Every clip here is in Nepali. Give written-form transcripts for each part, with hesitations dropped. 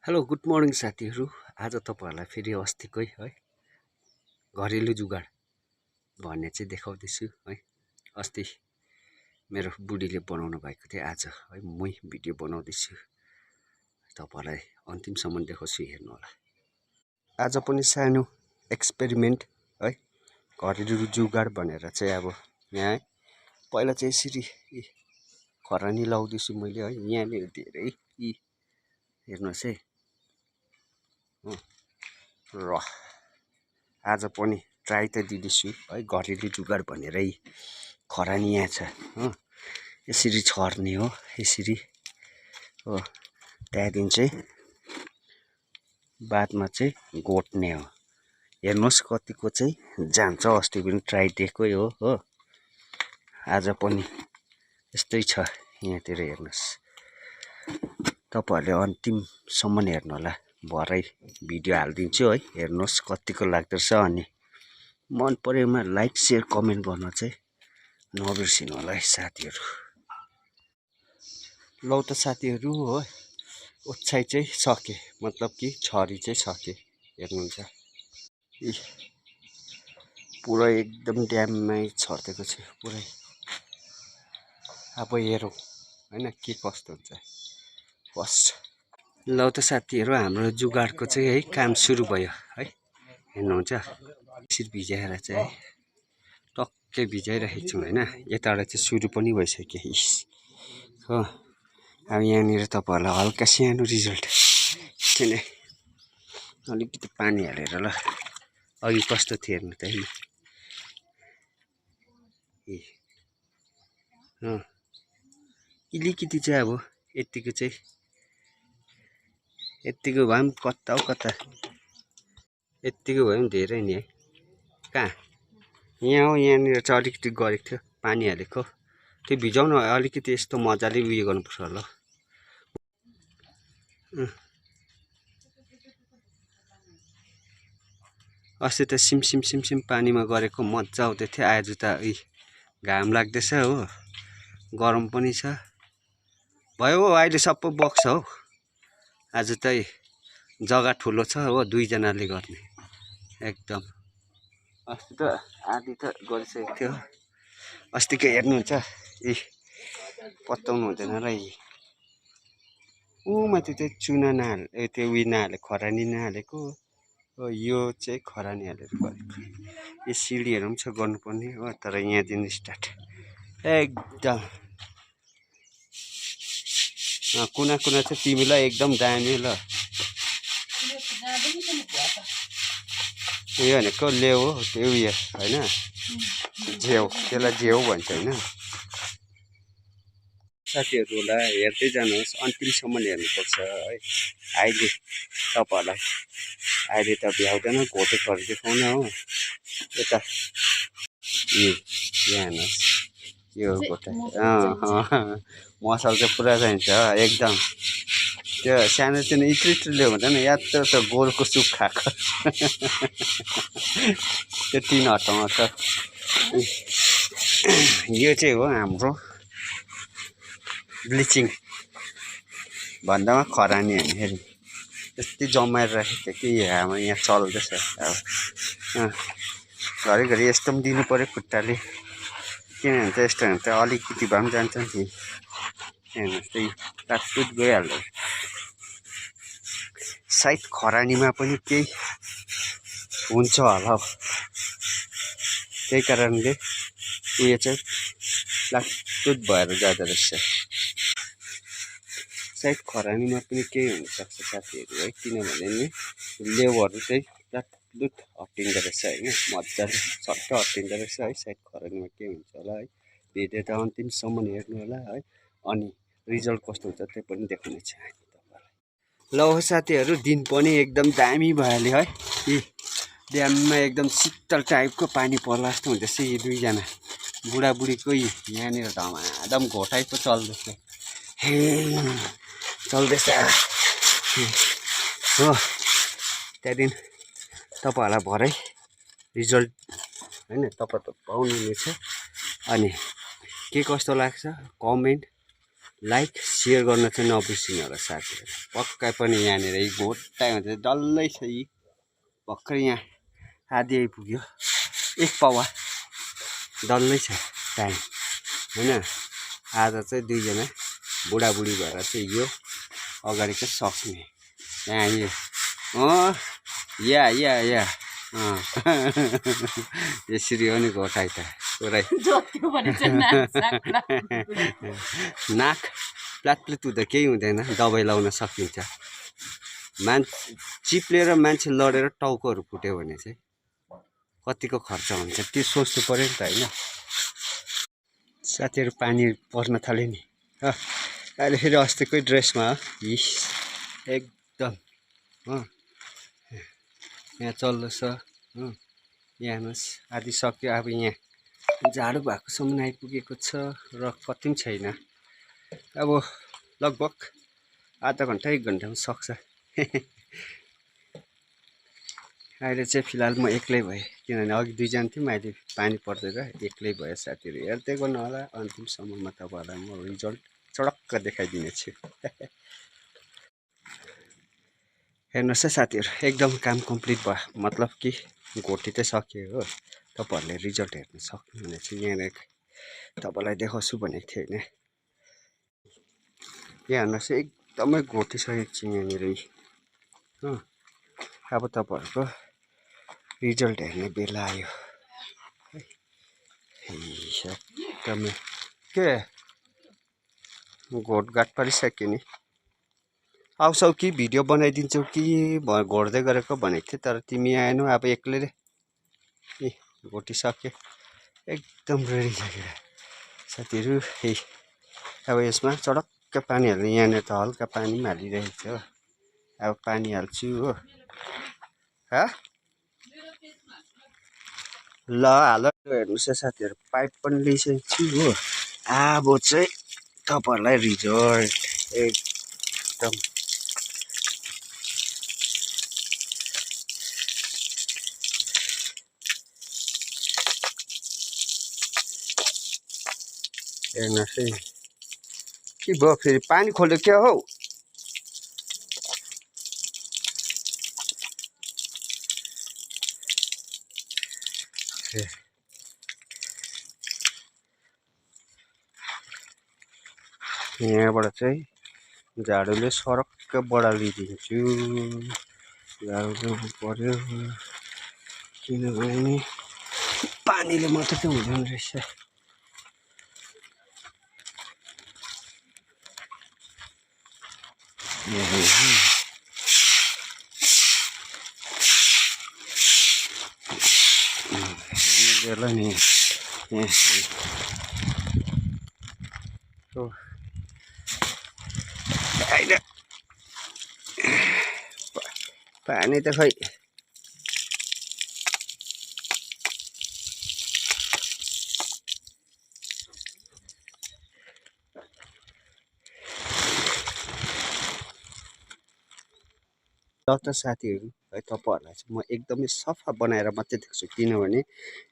हेलो गुड मर्निङ साथीहरू। आज तपाईँहरूलाई फेरि अस्तिकै है घरेलु जुगाड भन्ने चाहिँ देखाउँदैछु है। अस्ति मेरो बुढीले बनाउनु भएको थियो, आज है मै भिडियो बनाउँदैछु। तपाईँहरूलाई अन्तिमसम्म देखाउँछु, हेर्नु होला। आज पनि सानो एक्सपेरिमेन्ट है, घरेलु जुगाड भनेर चाहिँ अब यहाँ पहिला चाहिँ यसरी खरानी लाउँदैछु मैले है। यहाँनिर धेरै हेर्नुहोस् है। र आज पनि ट्राई त दिँदैछु है, घरेलु जुगाड भनेरै खरानी यहाँ छ हो, यसरी छर्ने हो, यसरी हो, त्यहाँदेखि चाहिँ बादमा चाहिँ गोड्ने हो। हेर्नुहोस् कतिको चाहिँ जान्छ, अस्ति पनि ट्राई दिएकै हो। आज पनि यस्तै छ यहाँतिर, हेर्नुहोस्। तपाईँहरूले अन्तिमसम्म हेर्नु होला, भरै भिडियो हालिदिन्छु है। हेर्नुहोस् कतिको लाग्दछ, अनि मन परेमा लाइक सेयर कमेन्ट गर्न चाहिँ नबिर्सिनु होला है साथीहरू। लौ त साथीहरू हो, ओछ्याइ चाहिँ सके, मतलब कि छरी चाहिँ सके। हेर्नुहुन्छ पुरै एकदम ड्याममै छरिदिएको छु पुरै। अब हेरौँ होइन के कस्तो हुन्छ फर्स्ट। लौ त साथीहरू, हाम्रो जुगाडको चाहिँ है काम सुरु भयो है। हेर्नुहुन्छ यसरी भिजाएर चाहिँ टक्कै भिजाइराखेको छौँ होइन। यताबाट चाहिँ सुरु पनि भइसक्यो हो। अब यहाँनिर तपाईँहरूलाई हल्का सानो रिजल्ट किन अलिकति पानी हालेर ल, अघि कस्तो थियो हेर्नु त होइन। अलिकति चाहिँ अब यत्तिको चाहिँ, यत्तिको भए पनि कता हो कता, यत्तिको भए पनि धेरै नि है। कहाँ यहाँ हो, यहाँनिर चाहिँ अलिकति गरेको थियो, पानी हालेको त्यो भिजाउन अलिकति यस्तो मजाले उयो गर्नुपर्छ होला। अस्ति त सिमसिम पानीमा गरेको मजा आउँदै थियो, आज त घाम लाग्दैछ हो, गरम पनि छ भयो हो। अहिले सबै बग्छ हौ, आज त जग्गा ठुलो छ हो, दुईजनाले गर्ने एकदम। अस्ति त आधी त गरिसकेको थियो, अस्तिको हेर्नुहुन्छ पत्ताउनु हुँदैन र माथि चाहिँ चुना नहाले, त्यो उयो नहाले, खरानी नहालेको हो। यो चाहिँ खरानी हालेर गरेको। यो सिँढीहरू पनि छ गर्नुपर्ने हो, तर यहाँदेखि स्टार्ट एकदम कुना चाहिँ तिमीलाई एकदम दामी ल। उयो भनेको लेउ हो, त्यो उयो होइन, झेउ, त्यसलाई झेउ भन्छ होइन। साथीहरूलाई हेर्दै जानुहोस्, अन्तिमसम्म हेर्नुपर्छ है। अहिले तपाईँहरूलाई अहिले त भ्याउँदैन, घोटो छरी देखाउन हो। यता यहाँ हेर्नुहोस्, यो घोटा मसल चाहिँ पुरा चाहिन्छ एकदम। त्यो सानो सानो इत्रिलो हुँदैन, यात्रो त गोलको सुप खाएको त्यो 3 हट्टामा छ। यो चाहिँ हो हाम्रो ब्लिचिङ भन्दामा खरानी होइन। हेर्नु यस्तै जमाएर राखेको थियो कि हाम्रो यहाँ चल्दैछ अब। घरिघरि यस्तो पनि दिनु पऱ्यो खुट्टाले, किनभने चाहिँ यस्तो भने त अलिकति भए पनि जान्छ नि। हेर्नुहोस् त्यही तातुत गइहाल्यो। सायद खरानीमा पनि केही हुन्छ होला हौ, त्यही कारणले उयो चाहिँ लातुत भएर जाँदो रहेछ। सायद खरानीमा पनि केही हुनसक्छ साथीहरू है, किनभने नि लेउहरू चाहिँ लातुत हट्टिँदो रहेछ होइन, मजाले सट्ट हट्टिँदो रहेछ है। सायद खरानीमा के हुन्छ होला है। भिडियो त अन्तिमसम्म हेर्नु होला है, अनि रिजल्ट कस्तो हुन्छ त्यो पनि देखाउनेछ तपाईँलाई। ल साथीहरू, दिन पनि एकदम दामी भइहाल्यो है। यी ड्याममा एकदम शीतल टाइपको पानी पर्ला जस्तो हुँदैछ। यी दुईजना बुढाबुढीको यहाँनिर धमाधम घोटाइ पो चल्दैछ चल्दैछ हो। त्यहाँदेखि तपाईँहरूलाई भरे रिजल्ट होइन तपाईँ त पाउनु नै छ, अनि के कस्तो लाग्छ कमेन्ट लाइक सेयर गर्न चाहिँ नबिर्सिनु होला साथीहरू। पक्कै पनि यहाँनिर यी घोटाइ हुन्छ डल्लै छ यी भर्खर यहाँ आधी आइपुग्यो 1 पावा डल्लै छ टाइम होइन। आज चाहिँ दुईजना बुढाबुढी भएर चाहिँ यो अगाडि चाहिँ सक्ने यहाँ यो या यसरी हो नि घोटाइ त पुरै नाक प्लातप्लित हुँदा केही हुँदैन, दबाई लाउन सकिन्छ। चिप्लेर मान्छे लडेर टाउकोहरू फुट्यो भने चाहिँ कतिको खर्च हुन्छ त्यो सोच्नु पर्यो नि त होइन। साथीहरू पानी पर्न थाल्यो नि अहिले फेरि अस्तिकै ड्रेसमा हिस एकदम यहाँ चल्दैछ यहाँ हेर्नुहोस् आधी सक्यो। अब यहाँ झाडु भएकोसम्म आइपुगेको छ र कति पनि छैन, अब लगभग आधा घन्टा 1 घन्टामा सक्छ। अहिले चाहिँ फिलहाल म एक्लै भएँ किनभने अघि दुईजना थियौँ, अहिले पानी पर्दैन एक्लै भयो। साथीहरू हेर्दै गर्नु होला, अन्तिमसम्ममा तपाईँहरूलाई म रिजल्ट चडक्क देखाइदिनेछु। हेर्नुहोस् है साथीहरू एकदम काम कम्प्लिट भयो, मतलब कि घोटी चाहिँ सक्यो हो। तपाईँहरूले रिजल्ट हेर्न सक्नुहुनेछ, यहाँनिर तपाईँलाई देखाउँछु भनेको थिएँ होइन। यहाँ हेर्नुहोस् एकदमै घोटिसकेको छु यहाँनिर हो। अब तपाईँहरूको रिजल्ट हेर्ने बेला आयो। एकदमै के घोटघाट परिसक्यो नि। आउँछौ कि भिडियो बनाइदिन्छौ कि घोड्दै गरेको भनेको थिएँ, तर तिमी आएनौ। अब एक्लैले ए घोटिसक्यो एकदम रेडी सकेर साथीहरू। अब यसमा चडक्क पानी हाल्ने, यहाँनिर त हल्का पानी पनि हालिरहेको छ। अब पानी हाल्छु हो। ल हाल हेर्नुहोस् है साथीहरू, पाइप पनि ल्याइसकेको छु हो। अब चाहिँ तपाईँहरूलाई रिजल्ट एकदम हेर्नुहोस् है के भयो फेरि पानी खोल्यो क्या हौ। यहाँबाट चाहिँ झाडुले सरक्क बढालिदिन्छु। झाडु ल्याउनु पर्यो किनभने पानीले मात्रै त हुँदैन रहेछ। पानी त खै त साथीहरू है। तपाईँहरूलाई चाहिँ म एकदमै सफा बनाएर मात्रै देख्छु, किनभने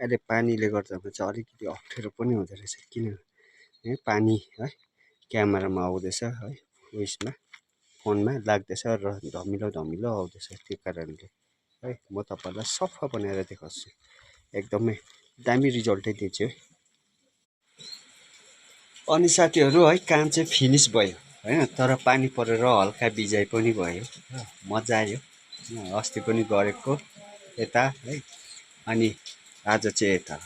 अहिले पानीले गर्दामा चाहिँ अलिकति अप्ठ्यारो पनि हुँदो रहेछ। किनभने पानी है क्यामेरामा आउँदैछ है, उयसमा फोनमा लाग्दैछ र धमिलो धमिलो आउँदैछ। त्यो कारणले है म तपाईँहरूलाई सफा बनाएर देखाउँछु, एकदमै दामी रिजल्टै दिन्छु। अनि साथीहरू है काम चाहिँ फिनिस भयो होइन, तर पानी परेर हल्का बिजाइ पनि भयो, मजा आयो। अस्ति पनि गरेको यता है, अनि आज चाहिँ यता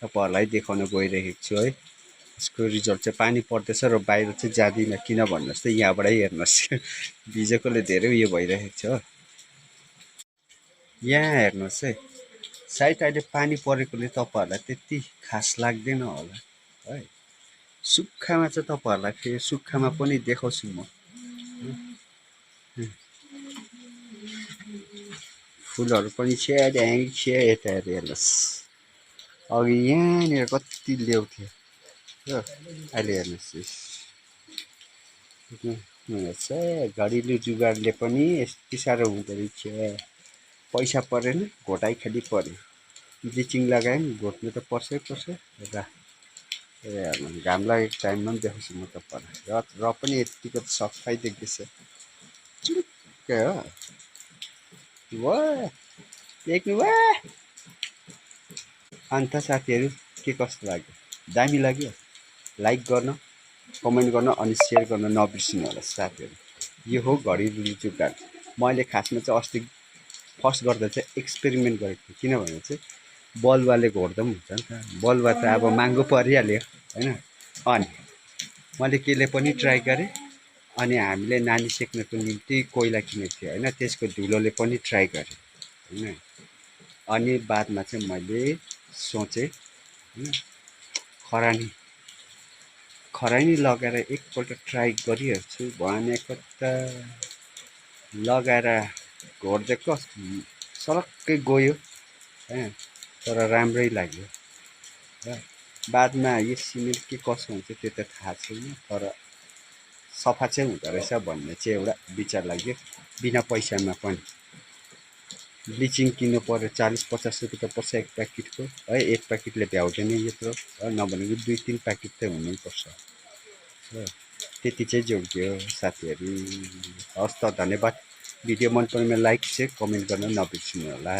तपाईँहरूलाई देखाउन गइरहेको छु है। यसको रिजल्ट चाहिँ पानी पर्दैछ र बाहिर चाहिँ जाँदिनँ, किन भन्नुहोस् त यहाँबाटै हेर्नुहोस् भिजेकोले धेरै उयो भइरहेको छ। यहाँ हेर्नुहोस् है, सायद अहिले पानी परेकोले तपाईँहरूलाई त्यति खास लाग्दैन होला है। सुक्खामा चाहिँ तपाईँहरूलाई फेरि सुक्खामा पनि देखाउँछु म। फुलहरू पनि छ्याड्याङ छ्या यता हेर्नुहोस्, अघि यहाँनिर कति ल्याउँथ्यो हो, अहिले हेर्नुहोस् घरेलु जुगाडले पनि यति साह्रो हुँदो रहेछ। पैसा परेन घोटाइ खालि पऱ्यो, ब्लिचिङ लगायो नि घोट्नु त पर्छै पर्छ र घाम लागेको टाइममा पनि देखाउँछु म तपाईँलाई र पनि यतिको सफाइ देख्दैछ चुरुक्कै हो वा देख्नु वा अन्त साथीहरू के कस्तो लाग्यो दामी लाग्यो लाइक गर्न कमेन्ट गर्न अनि सेयर गर्न नबिर्सिनु होला साथीहरू यो हो घरेलु जुगाड मैले खासमा चाहिँ अस्ति फर्स्ट गर्दा चाहिँ एक्सपेरिमेन्ट गरेको थिएँ किनभने चाहिँ बलुवाले घोर्दा पनि हुन्छ नि त बलुवा त अब महँगो परिहाल्यो होइन अनि मैले केले पनि ट्राई गरेँ अनि हामीले नानी सेक्नको निम्ति कोइला किनेको थियो होइन त्यसको धुलोले पनि ट्राई गरेँ होइन अनि बादमा चाहिँ मैले सोचेँ होइन खरानी लगाएर एकपल्ट ट्राई गरिहेर्छु भनेको त लगाएर घोरिदिएको सलक्कै गयो होइन तर राम्रै लाग्यो र बादमा यो सिमेन्ट के कसो हुन्छ त्यो त थाहा छैन तर सफा चाहिँ हुँदो रहेछ भन्ने चाहिँ एउटा विचार लाग्यो बिना पैसामा पनि ब्लिचिङ किन्नु पर्यो 40-50 रुपियाँ त पर्छ एक प्याकेटको है एक प्याकेटले भ्याउँदैन यत्रो नभनेको 2-3 प्याकेट त हुनैपर्छ र त्यति चाहिँ जोडियो साथीहरू हस् त धन्यवाद भिडियो मन परेमा लाइक शेयर कमेन्ट गर्न नबिर्सिनु होला।